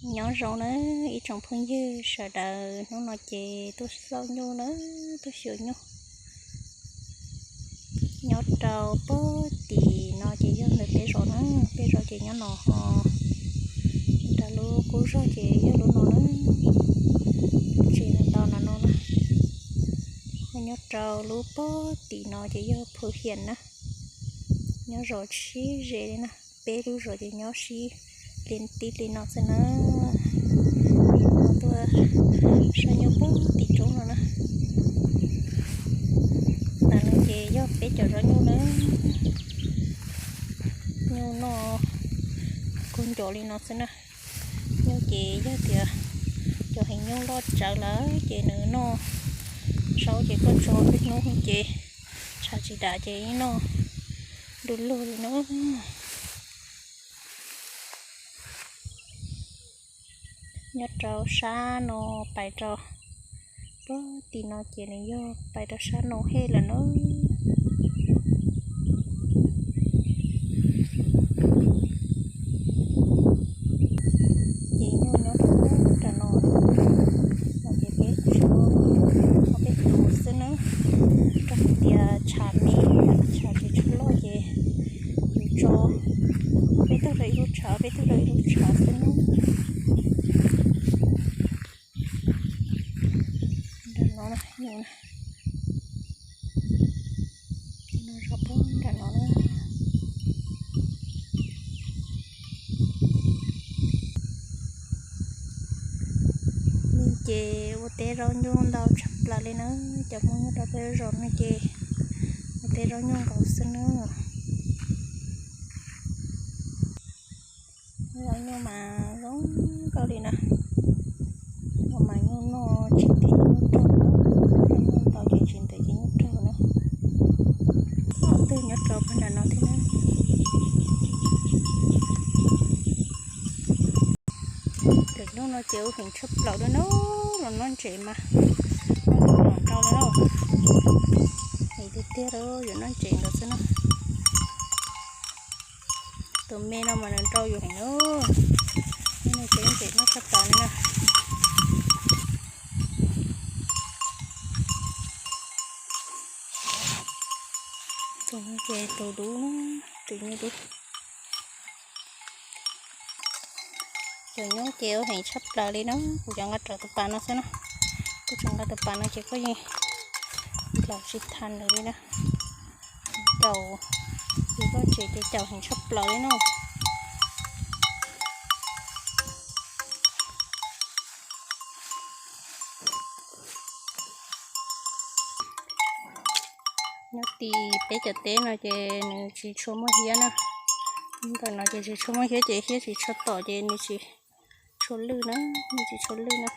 Nyob zoo na ib tsoom phooj ywg sawv daws, hnub no ces tuaj xauj nyuj na, tuaj xyuas nyuj. Nyob rau pem tim no ces yog ntawm peb zos na, peb zos ces nyob no ho nram lub qub zos ces yog lub no na, tsev ntau ntau no no na. Nyob rau lub pem tim no ces yog Phu Hiam na, nyob zos sib ze li na, peb lub zos ces nyob sib li tib li no xwb na. Tuaj saib nyuj pem tim roob no na. Ntawm no ces yog peb cov zos nyuj na, nyuj noj kawg ncaus li no xwb na. Nyuj ces yog tias cov heev nyuj loj tsawv lawm ces nws noj saub ces koj tso peb hnub ces tshav tsis dam ces ib noj du lug li na. Nyob rau sab no pais rau pem tim no ces nws yog pais rau sab no hej lawm na. Ces nyuj nyob rau nram no, no ces peb tsuas muaj peb tus xwb na, rau qhov tias tshav me, tshav tsis tshua loj ces yus tso peb tug rau ib lub tshav, peb tug rau ib lub tshav xwb na. Nram no na, no zov pem nram no na. Ces ua teb zaub nyuj ntau tshaj plaws li na, cov Hmoob nyob rau peb zos no ces ua teb zaub nyuj nkaus xwb na. Zaub nyuj mas zoo nkauj li na, no mas nyuj noj tsis ntev nyuj raug, zaub nyuj ntau ces tsis ntev ces nyuj raug na. Ob tug nyob rau pem nram no thiab na. Cov nyuj no ces ua heev tshaj plaws li na, los noj ntses mas los nrau li na. Heev tiag tiag li, yuav noj ntses ntawd xwb na. Tus me no mas nws nrau yus heev lawm, nws ces ntses noj tshaj plaws li na. Tus no ces tus dub, tus nyuj dub. Cov nyuj ces ua heev tshaj plaws li na, kuv cov nqa rau tus pas no xwb na. Kuv tseem nqa tus pas no ces koj yeej nplaum tsis tau nws li na. Caum, yus loj tsev ces caum heev tshaj plaws li na. Nyob tim peb cov teb no ces nws tsis tshua muaj hiab na. Ntawm no ces tsis tshua muaj hiab ces hiab tsis tshua tom ces nws tsis tshua lwj na, nws tsis tshua lwj na.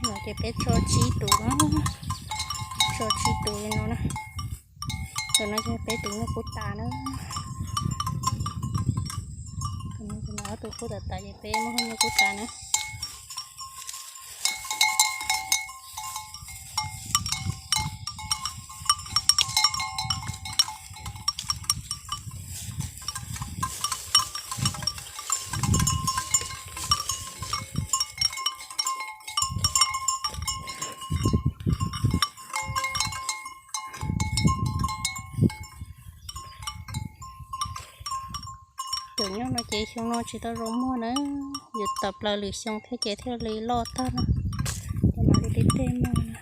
No ces peb tso tsib tus no, tso tsib tus li no na. Tus no ces peb tus nyuj kub tas na. Tus no ces ob tus kub tas tas ces peb muab nyuj kub tas na. Cov nyuj no ces xyoo no tsis tau zoo muag na, yuav tawm plaws lwm xyoo thiab ces thiaj li loj tag no, ces mam li tej muag na.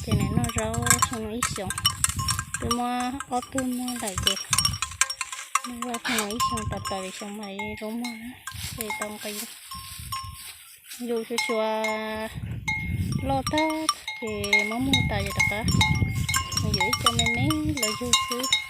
Ces nws noj zaub xyoo no ib xyoos, twb muab ob tug muag lawm ces Vaj no ib xyoo tas plaws li xyoo mas zoo mog na, ces tau nqis. Yug xyuas xyuas loj tag ces muab muag tas ces rov qab mus yuav ib co me me los yug xwb.